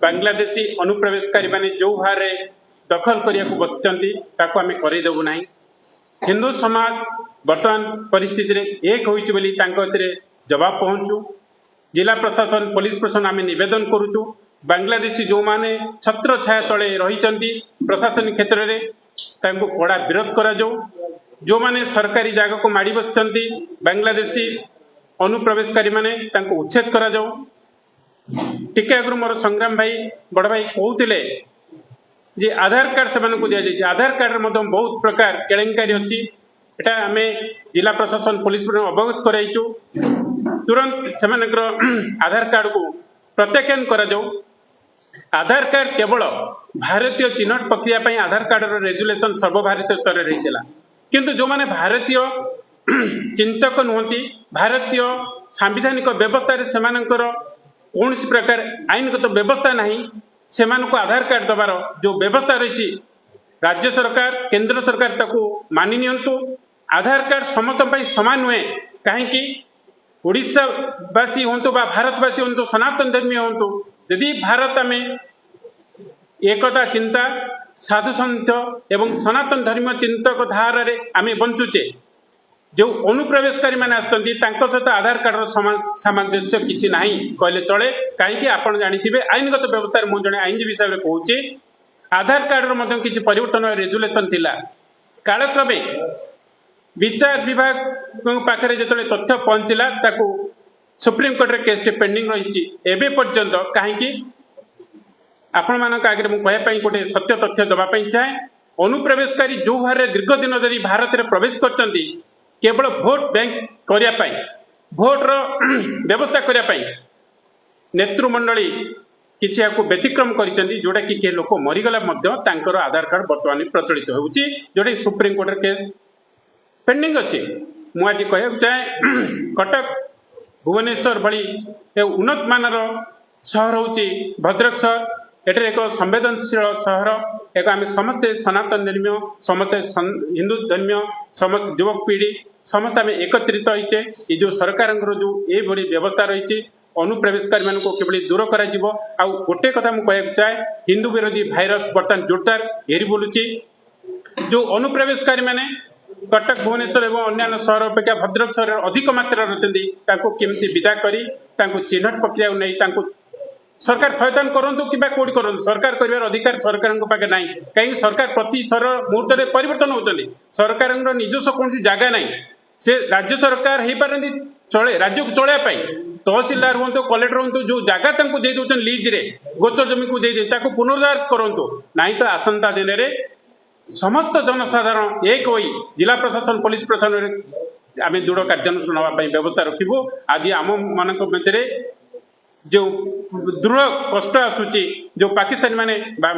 ବାଂଲାଦେଶୀ ଅନୁପ୍ରବେଶକାରୀମାନେ ଯେଉଁ ହାରରେ ଦଖଲ କରିବାକୁ ବସିଛନ୍ତି, ତାକୁ ଆମେ କରେଇଦେବୁ ନାହିଁ। ହିନ୍ଦୁ ସମାଜ ବର୍ତ୍ତମାନ ପରିସ୍ଥିତିରେ ଏକ ହୋଇଛି ବୋଲି ତାଙ୍କ ଏଥିରେ ଜବାବ ପହଞ୍ଚୁ। ଜିଲ୍ଲା ପ୍ରଶାସନ, ପୋଲିସ ପ୍ରଶାସନ, ଆମେ ନିବେଦନ କରୁଛୁ, ବାଂଲାଦେଶୀ ଯେଉଁମାନେ ଛତ୍ର ଛାୟା ତଳେ ରହିଛନ୍ତି ପ୍ରଶାସନିକ କ୍ଷେତ୍ରରେ, ତାଙ୍କୁ କଡ଼ା ବିରୋଧ କରାଯାଉ। ଯେଉଁମାନେ ସରକାରୀ ଜାଗାକୁ ମାଡ଼ି ବସିଛନ୍ତି ବାଂଲାଦେଶୀ ଅନୁପ୍ରବେଶକାରୀମାନେ, ତାଙ୍କୁ ଉଚ୍ଛେଦ କରାଯାଉ। ଟିକେ ଆଗରୁ ମୋର ସଂଗ୍ରାମ ଭାଇ, ବଡ଼ ଭାଇ କହୁଥିଲେ ଯେ ଆଧାର କାର୍ଡ ସେମାନଙ୍କୁ ଦିଆଯାଇଛି। ଆଧାର କାର୍ଡରେ ମଧ୍ୟ ବହୁତ ପ୍ରକାର କେଳେଙ୍କାରୀ ଅଛି। ଏଟା ଆମେ ଜିଲ୍ଲା ପ୍ରଶାସନ, ପୋଲିସ ଅବଗତ କରାଇଛୁ। ତୁରନ୍ତ ସେମାନଙ୍କର ଆଧାର କାର୍ଡକୁ ପ୍ରତ୍ୟାଖ୍ୟାନ କରାଯାଉ। ଆଧାର କାର୍ଡ କେବଳ ଭାରତୀୟ ଚିହ୍ନଟ ପ୍ରକ୍ରିୟା ପାଇଁ ଆଧାର କାର୍ଡର ରେଜୁଲେସନ ସର୍ବଭାରତୀୟ ସ୍ତରରେ ହେଇଥିଲା। କିନ୍ତୁ ଯେଉଁମାନେ ଭାରତୀୟ ଚିନ୍ତକ ନୁହନ୍ତି, ଭାରତୀୟ ସାମ୍ବିଧାନିକ ବ୍ୟବସ୍ଥାରେ ସେମାନଙ୍କର କୌଣସି ପ୍ରକାର ଆଇନଗତ ବ୍ୟବସ୍ଥା ନାହିଁ, ସେମାନଙ୍କୁ ଆଧାର କାର୍ଡ ଦେବାର ଯେଉଁ ବ୍ୟବସ୍ଥା ରହିଛି, ରାଜ୍ୟ ସରକାର, କେନ୍ଦ୍ର ସରକାର ତାକୁ ମାନି ନିଅନ୍ତୁ। ଆଧାର କାର୍ଡ ସମସ୍ତଙ୍କ ପାଇଁ ସମାନ ନୁହେଁ। କାହିଁକି ଓଡ଼ିଶାବାସୀ ହୁଅନ୍ତୁ ବା ଭାରତବାସୀ ହୁଅନ୍ତୁ, ସନାତନ ଧର୍ମୀ ହୁଅନ୍ତୁ, ଯଦି ଭାରତ ଆମେ ଏକତା ଚିନ୍ତା, ସାଧୁ ସନ୍ଥ ଏବଂ ସନାତନ ଧର୍ମୀୟ ଚିନ୍ତକ ଧାରାରେ ଆମେ ବଞ୍ଚୁଛେ, ଯେଉଁ ଅନୁପ୍ରବେଶକାରୀ ମାନେ ଆସିଛନ୍ତି, ତାଙ୍କ ସହିତ ଆଧାର କାର୍ଡର ସାମଞ୍ଜସ୍ୟ କିଛି ନାହିଁ କହିଲେ ଚଳେ। କାହିଁକି ଆପଣ ଜାଣିଥିବେ, ଆଇନଗତ ବ୍ୟବସ୍ଥାରେ ମୁଁ ଜଣେ ଆଇନଜୀବୀ ହିସାବରେ କହୁଛି, ଆଧାର କାର୍ଡର ମଧ୍ୟ କିଛି ପରିବର୍ତ୍ତନ ରେଜୁଲେସନ ଥିଲା। କାଳକ୍ରମେ ବିଚାର ବିଭାଗ ପାଖରେ ଯେତେବେଳେ ତଥ୍ୟ ପହଞ୍ଚିଲା, ତାକୁ ସୁପ୍ରିମକୋର୍ଟରେ କେସଟି ପେଣ୍ଡିଂ ରହିଛି ଏବେ ପର୍ଯ୍ୟନ୍ତ। କାହିଁକି ଆପଣମାନଙ୍କ ଆଗରେ ମୁଁ କହିବା ପାଇଁ ଗୋଟେ ସତ୍ୟ ତଥ୍ୟ ଦେବା ପାଇଁ ଚାହେଁ। ଅନୁପ୍ରବେଶକାରୀ ଯେଉଁ ହାରରେ ଦୀର୍ଘ ଦିନ ଧରି ଭାରତରେ ପ୍ରବେଶ କରିଛନ୍ତି, କେବଳ ଭୋଟ ବ୍ୟାଙ୍କ କରିବା ପାଇଁ, ଭୋଟର ବ୍ୟବସ୍ଥା କରିବା ପାଇଁ ନେତୃମଣ୍ଡଳୀ କିଛି ଏହାକୁ ବ୍ୟତିକ୍ରମ କରିଛନ୍ତି, ଯୋଉଟାକି କିଏ ଲୋକ ମରିଗଲା ମଧ୍ୟ ତାଙ୍କର ଆଧାର କାର୍ଡ ବର୍ତ୍ତମାନ ପ୍ରଚଳିତ ହେଉଛି, ଯୋଉଟାକି ସୁପ୍ରିମକୋର୍ଟରେ କେସ୍ ପେଣ୍ଡିଂ ଅଛି। ମୁଁ ଆଜି କହିବାକୁ ଚାହେଁ, କଟକ, ଭୁବନେଶ୍ୱର ଭଳି ଏ ଉନ୍ନତ ମାନର ସହର ହେଉଛି ଭଦ୍ରକ ସହର। ଏଠାରେ ଏକ ସମ୍ବେଦନଶୀଳ ସହର ଏକ। ଆମେ ସମସ୍ତେ ସନାତନ ଧର୍ମୀୟ, ସମସ୍ତେ ହିନ୍ଦୁ ଧର୍ମୀୟ, ସମସ୍ତ ଯୁବପିଢ଼ି, ସମସ୍ତେ ଆମେ ଏକତ୍ରିତ ହେଇଛେ। ଏ ଯେଉଁ ସରକାରଙ୍କର ଯେଉଁ ଏଇଭଳି ବ୍ୟବସ୍ଥା ରହିଛି, ଅନୁପ୍ରବେଶକାରୀମାନଙ୍କୁ କିଭଳି ଦୂର କରାଯିବ। ଆଉ ଗୋଟେ କଥା ମୁଁ କହିବାକୁ ଚାହେଁ, ହିନ୍ଦୁ ବିରୋଧୀ ଭାଇରସ ବର୍ତ୍ତମାନ ଜୋରଦାର ଘେରି ବୁଲୁଛି। ଯେଉଁ ଅନୁପ୍ରବେଶକାରୀ ମାନେ କଟକ, ଭୁବନେଶ୍ୱର ଏବଂ ଅନ୍ୟାନ୍ୟ ସହର ଅପେକ୍ଷା ଭଦ୍ରକ ସହରରେ ଅଧିକ ମାତ୍ରାରେ ଅଛନ୍ତି, ତାଙ୍କୁ କେମିତି ବିଦା କରି ତାଙ୍କୁ ଚିହ୍ନଟ ପ୍ରକ୍ରିୟାକୁ ନେଇ ତାଙ୍କୁ ସରକାର ଥଇଥାନ କରନ୍ତୁ କିମ୍ବା କୋଉଠି କରନ୍ତୁ, ସରକାର କରିବାର ଅଧିକାର ସରକାରଙ୍କ ପାଖରେ ନାହିଁ। କାହିଁକି ସରକାର ପ୍ରତି ଥର ମୁହୂର୍ତ୍ତରେ ପରିବର୍ତ୍ତନ ହେଉଛନ୍ତି। ସରକାରଙ୍କର ନିଜସ୍ୱ କୌଣସି ଜାଗା ନାହିଁ। ସେ ରାଜ୍ୟ ସରକାର ହେଇପାରନ୍ତି ଚଳେ, ରାଜ୍ୟକୁ ଚଳେଇବା ପାଇଁ ତହସିଲଦାର ହୁଅନ୍ତୁ, କଲେକ୍ଟର ହୁଅନ୍ତୁ, ଯୋଉ ଜାଗା ତାଙ୍କୁ ଦେଇ ଦଉଛନ୍ତି ଲିଜରେ, ଗୋଚର ଜମିକୁ ଦେଇ ଦେଇ ତାକୁ ପୁନରୁଦ୍ଧାର କରନ୍ତୁ। ନାହିଁ ତ ଆସନ୍ତା ଦିନରେ ସମସ୍ତ ଜନସାଧାରଣ ଏକ ହୋଇ ଜିଲ୍ଲା ପ୍ରଶାସନ, ପୋଲିସ ପ୍ରଶାସନରେ ଆମେ ଦୃଢ଼ କାର୍ଯ୍ୟାନୁଷ୍ଠାନ ନେବା ପାଇଁ ବ୍ୟବସ୍ଥା ରଖିବୁ। ଆଜି ଆମ ମାନଙ୍କ ମଧ୍ୟରେ ଯେଉଁ ଦୃଢ଼ କଷ୍ଟ ଆସୁଛି, ଯେଉଁ ପାକିସ୍ତାନୀ ମାନେ,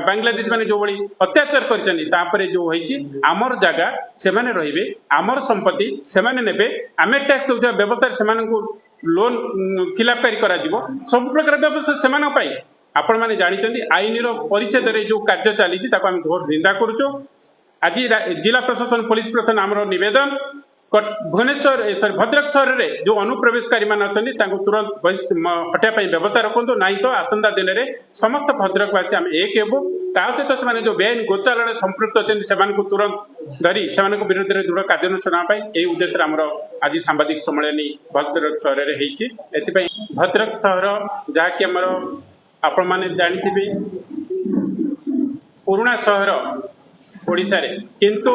ବାଂଲାଦେଶ ମାନେ ଯେଉଁଭଳି ଅତ୍ୟାଚାର କରିଛନ୍ତି, ତାପରେ ଯେଉଁ ହେଇଛି, ଆମର ଜାଗା ସେମାନେ ରହିବେ, ଆମର ସମ୍ପତ୍ତି ସେମାନେ ନେବେ, ଆମେ ଟ୍ୟାକ୍ସ ଦେଉଥିବା ବ୍ୟବସ୍ଥାରେ ସେମାନଙ୍କୁ ଲୋନ୍ ଖିଲାପକାରୀ କରାଯିବ, ସବୁ ପ୍ରକାର ବ୍ୟବସ୍ଥା ସେମାନଙ୍କ ପାଇଁ। ଆପଣମାନେ ଜାଣିଛନ୍ତି, ଆଇନର ପରିଚ୍ଛେଦରେ ଯେଉଁ କାର୍ଯ୍ୟ ଚାଲିଛି, ତାକୁ ଆମେ ଘୋର ନିନ୍ଦା କରୁଛୁ। ଆଜି ଜିଲ୍ଲା ପ୍ରଶାସନ, ପୋଲିସ ପ୍ରଶାସନ, ଆମର ନିବେଦନ, ଭୁବନେଶ୍ୱର, ସରି, ଭଦ୍ରକ ସହରରେ ଯେଉଁ ଅନୁପ୍ରବେଶକାରୀ ମାନେ ଅଛନ୍ତି, ତାଙ୍କୁ ତୁରନ୍ତ ହଟାଇବା ପାଇଁ ବ୍ୟବସ୍ଥା ରଖନ୍ତୁ। ନାହିଁ ତ ଆସନ୍ତା ଦିନରେ ସମସ୍ତ ଭଦ୍ରକବାସୀ ଆମେ ଏକ ହେବୁ। ତା ସହିତ ସେମାନେ ଯେଉଁ ବେଆଇନ ଗୋଚାଲାଣରେ ସମ୍ପୃକ୍ତ ଅଛନ୍ତି, ସେମାନଙ୍କୁ ତୁରନ୍ତ ଧରି ସେମାନଙ୍କ ବିରୁଦ୍ଧରେ ଦୃଢ଼ କାର୍ଯ୍ୟାନୁଷ୍ଠାନ ନେବା ପାଇଁ ଏହି ଉଦ୍ଦେଶ୍ୟରେ ଆମର ଆଜି ସାମ୍ବାଦିକ ସମ୍ମିଳନୀ ଭଦ୍ରକ ସହରରେ ହେଇଛି। ଏଥିପାଇଁ ଭଦ୍ରକ ସହର, ଯାହାକି ଆମର ଆପଣମାନେ ଜାଣିଥିବେ, ପୁରୁଣା ସହର ଓଡ଼ିଶାରେ, କିନ୍ତୁ